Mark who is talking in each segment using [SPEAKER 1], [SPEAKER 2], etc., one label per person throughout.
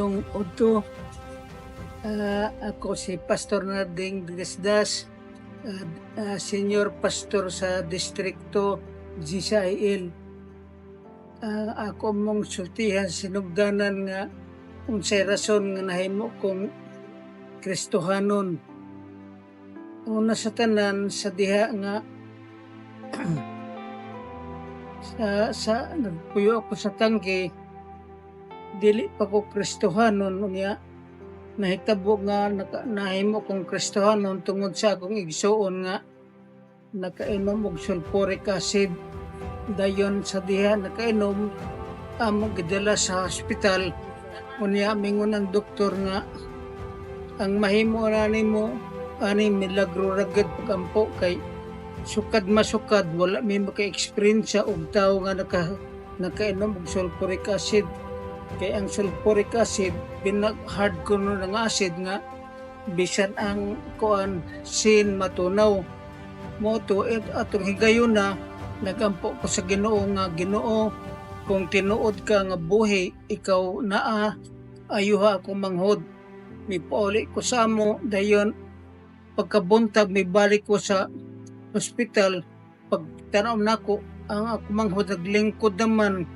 [SPEAKER 1] Maayong udto. Ako si Pastor Narding Digasdas, Senior Pastor sa Distrito GCIL. Ako mong sultihan sinugdanan nga unsay rason nga nahimo kong Kristohanon. Una sa tanan, sa diha nga sa nagpuyo ako sa tangke, dili pa ko Kristohanon. Unya nahitabo nga nahimo kong Kristohanon tungod sa akong igsuon nga nakainom og sulfuric acid. Dayon sa diha nakainom, amo gidala sa hospital. Unya mingon ang doktor nga ang mahimo na nimo ani, milagro ra gyud pagampo, kay sukad masukad wala mi maka-experience og tawo nga nakainom og sulfuric acid, kay ang sulfuric acid pinaka hard kuno ng acid nga bisan ang kuan sin matunaw. Mao to atong higayon na nagampo ko sa Ginoo nga, "Ginoo, kung tinuod ka nga buhi, ikaw naa, ayuha ako manghod." Mipauli ko sa amo. Dayon pagkabuntag mibalik ko sa hospital. Pagtanaw nako, ang ako manghod naglingkod naman.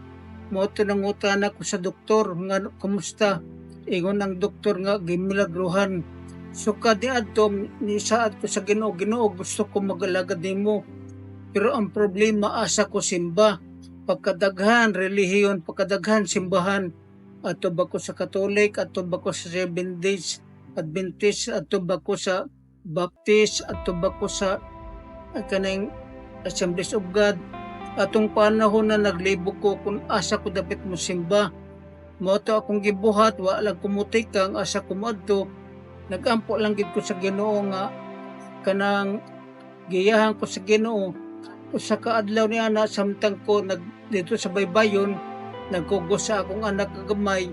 [SPEAKER 1] Mao to nangutana ko sa doktor nga kumusta. Ingon ang doktor nga gimilagruhan. Sukad niadto, nisaad ko sa Ginoo, "Ginoo, gusto ko magalagad nimo. Pero ang problema, asa ko simba? Pagkadaghan relihiyon, pagkadaghan simbahan. Adto ba ko sa Catholic, adto ba ko sa Seven Days Adventist, adto ba ko sa Baptist, adto ba ko sa kaning Assemblies of God?" Atong panahon na naglibog ko kung asa ko dapit mo simba. Mao to akong gibuhat, wa lang ko mutikang asa ko moadto. Nagampo lang gid ko sa Ginoo nga kanang giyahan ko sa Ginoo. Usa ka adlaw ni ana, samtang ko nag dito sa baybayon nagkugos sa akong anak gamay,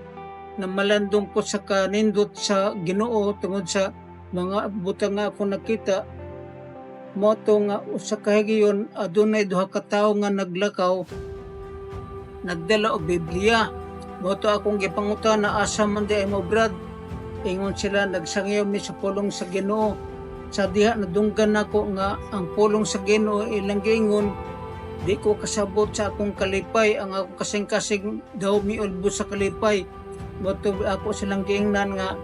[SPEAKER 1] na malandong ko sa kanindot sa Ginoo tungod sa mga butang nga ako nakita. Mao to nga usa ka higayon, adunay duha ka tawo nga naglakaw, nagdala og Biblia. Mao to akong gipangutana, "Asa man di ay mo, brad?" Ingon sila, "Nagsangyaw mi sa pulong sa Ginoo." Sa diha nadunggan nako nga ang pulong sa Ginoo, ilang giingon, di ko kasabot sa akong kalipay, ang akong kasing-kasing daw miulbo sa kalipay. Mao to ako silang giingnan nga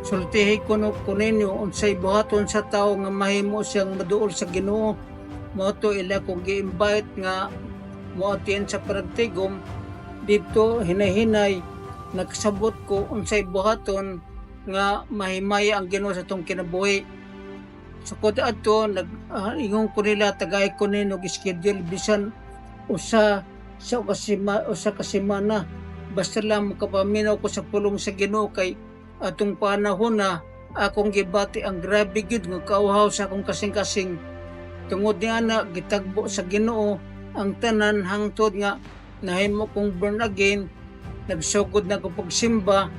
[SPEAKER 1] sultihi ko no kuninyo unsay buhaton sa tawo nga mahimo siyang maduol sa Ginoo. Mao to ila kong gi-invite nga moatin sa panagtigom dito. Hinay-hinay nakasabot ko unsay buhaton nga mahimaya ang Ginoo sa atong kinabuhi. Sukod adto, nag ingon ko nila, tagay ko nino og schedule bisan usa ka semana, basta lang makapaminaw ko sa pulong sa Ginoo, kay atong panahon na akong gibati ang grabe gyud nga kauhaw sa akong kasing-kasing. Tungod ni ana, gitagbo sa Ginoo ang tanan hangtod nga nahimo kong born again, nagsugod na ko pagsimba.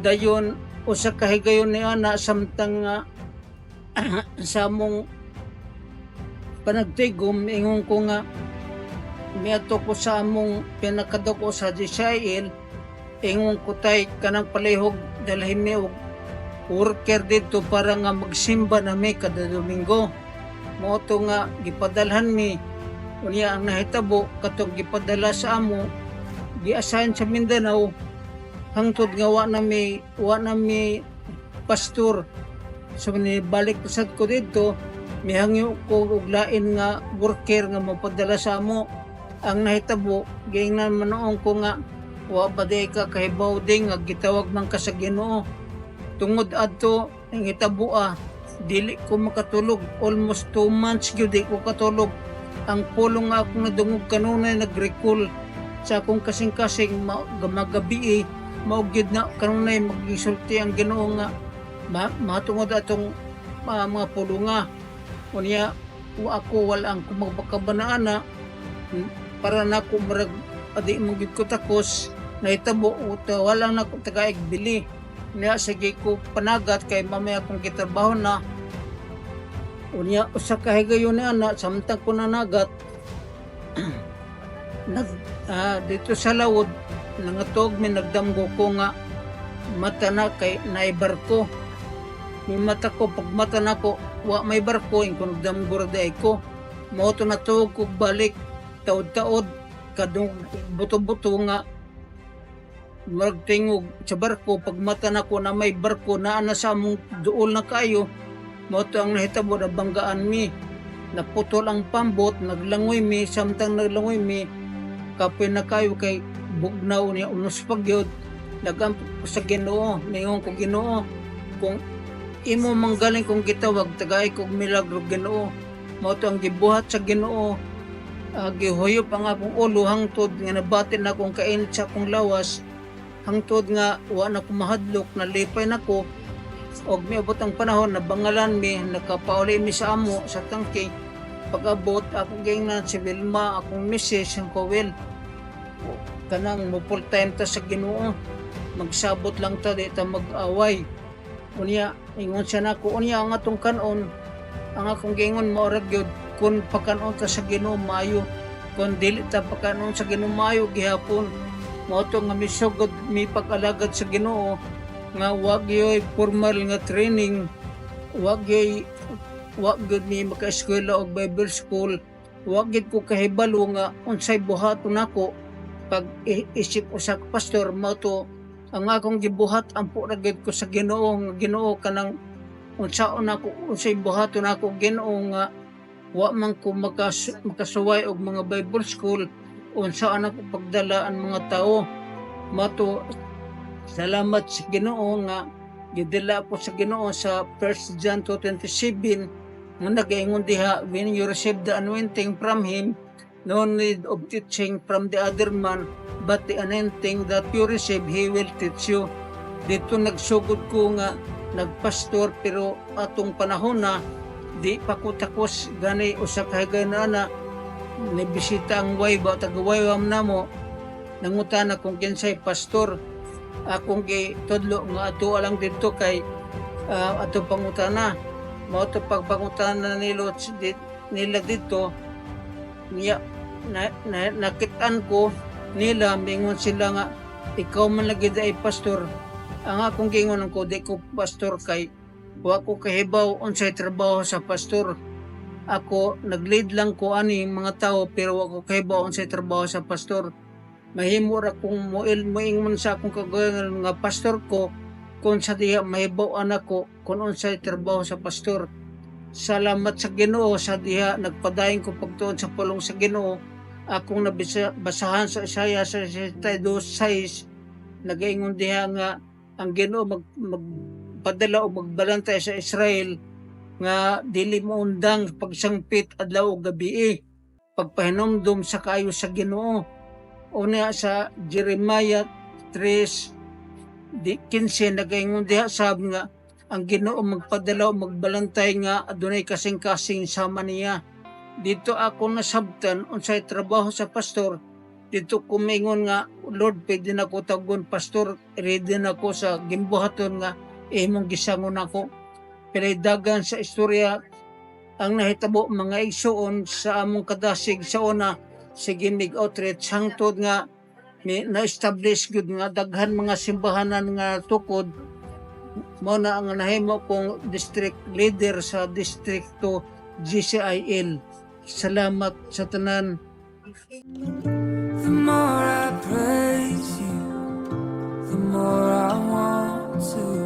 [SPEAKER 1] Dayon usa ka higayon ni ana, samtang nga sa among panagtigom, ingon ko nga miadto ko sa among pinakadako sa GCIL. Ingon ko, "Tay, kanang palihog dalhin mi og worker dito para nga magsimba na mi kada Domingo." Mao to nga gipadalhan mi. Unya ang nahitabo, katong gipadala sa amo, gi-assign sa Mindanao, hangtod nga wa na mi pastor. So ni balik sad ko didto, mihangyo ko og lain nga worker nga mopadala sa amo. Ang nahitabo, giingnan man noon ko nga, "Wa ba di ka kahibaw ding nga gitawag man ka sa Ginoo?" Tungod adto ang hitabo, dili ko makatulog. Almost 2 months gyud di ko katulog. Ang pulong nga akong nadungog kanunay nag-recall sa akong kasing-kasing magabi. Mao gyud na kanunay magisulti ang Ginoo nga matungod atong mga pulunga. Unya wa ako, wala ang kumagpakabanaan na para nako, murag adi mo gyud ko takos. Nahitabo uta wala na ko tagaig bili niya, sige ko panagat kay mamaya akong gitrabaho na. Unya usa ka higayon ni ana, samtang ko nanagat, nag dito sa lawod nangatog mi, nagdamgo ko nga Mata na kay naay barko. May mata ko, pag mata nako, wa may barko, ingkon nagdamgo ra diay ko. Mao to natuog kog balik, taod-taod, kadung buto-buto nga murag tingog sa barko. Pag mata nako na may barko naa na sa among duol na kayo. Mao to ang nahitabo, nabanggaan mi, naputol ang pambot, naglangoy mi. Samtang naglangoy mi, kapoy na kayo kay bugnaw niya, unos pagyod. Nagampo ko sa Ginoo, ningon ko, "Ginoo, kung imo manggaling kong gitawag, tagay kog milagro, Ginoo." Mao to ang gibuhat sa Ginoo, gihuyop ang akong ulo hangtod nga nabati na akong kainit sa akong lawas, hangtod nga wa na ko mahadlok, nalipay nako. Og miabot ang panahon, nabangalan mi, nakapauli mi sa amo sa tangke. Pag-abot, akong giingnan si Wilma, akong misis, ang ko, "Wil, kanang mo full time ta sa Ginoo, magsabot lang ta, di ta mag-away." Unya ingon siya nako, "Unya ang atong kanon?" Ang akong giingon, "Mao ra gyud, kun pakanon ta sa Ginoo, maayo, kun dili ta pakanon sa Ginoo, maayo gihapon." Mao to nga misugod mi pag-alagad sa Ginoo nga wa gyoy formal nga training, wa gyud mi maka-eskwela og Bible school. Wa gyud ko kahibalo nga unsay buhaton nako pag isip usa ka pastor. Mao to ang akong gibuhat, ampo ra gyud ko sa Ginoo nga, "Ginoo, kanang unsaon nako, unsay buhaton nako, Ginoo, nga wa man ko makasuway og mga Bible school, unsaon ako pagdala ang mga tao?" Mao to, salamat sa Ginoo nga gidala ko sa Ginoo sa 1 John 2:27 nga nagaingon diha, "When you receive the anointing from Him, no need of teaching from the other man, but the anointing that you receive, He will teach you." Dito nagsugod ko nga nagpastor, pero atong panahon na di pa ko takos gani. Usa ka na na nibisita ang wayba, taga Waywam namo, nangutana kung kinsay pastor. Akong gitudlo nga ato lang didto kay ato pangutana. Mao to pagpangutana nila didto niya na nakitaan ko nila, mingon sila nga, "Ikaw man lagi ay pastor." Ang akong giingon ko, "Di ko pastor kay wa ko kahibaw unsay trabaho sa pastor. Ako nag-lead lang ko ani mga tao, pero wa ko kahibaw unsay trabaho sa pastor. Mahimo ra kung moil moingon sa akong kagayangan nga pastor ko kung sa diha mahibaw ko kung unsay trabaho sa pastor." Salamat sa Ginoo sa diha nagpadayon ko pagtuon sa pulong sa Ginoo. Akong nabasahan sa Isaiah sa 62:6, nagaingon diha nga ang Ginoo magpadala o magbalantay sa Israel nga dili mo undang pagsangpit adlaw ug gabi, pagpahinumdum sa kaayo sa Ginoo. Unya sa Jeremiah 3 di 15, nagaingon diha sab nga ang Ginoo magpadala o magbalantay nga adunay kasing-kasing sama niya. Dito ako nasabtan unsay trabaho sa pastor. Dito ko maingon nga, "Lord, pwede na ko tawgon pastor, ready na ko sa gimbuhaton nga imong gisangon ako." Pero dagan sa istorya ang nahitabo, mga igsuon, sa among kadasig sa una, sige mig outreach hangtod nga na-establish gyud nga daghan mga simbahanan nga tukod. Mao na ang nahimo kong district leader sa distrikto GCIL. Salamat sa tanan.
[SPEAKER 2] The more I praise you, the more I want to.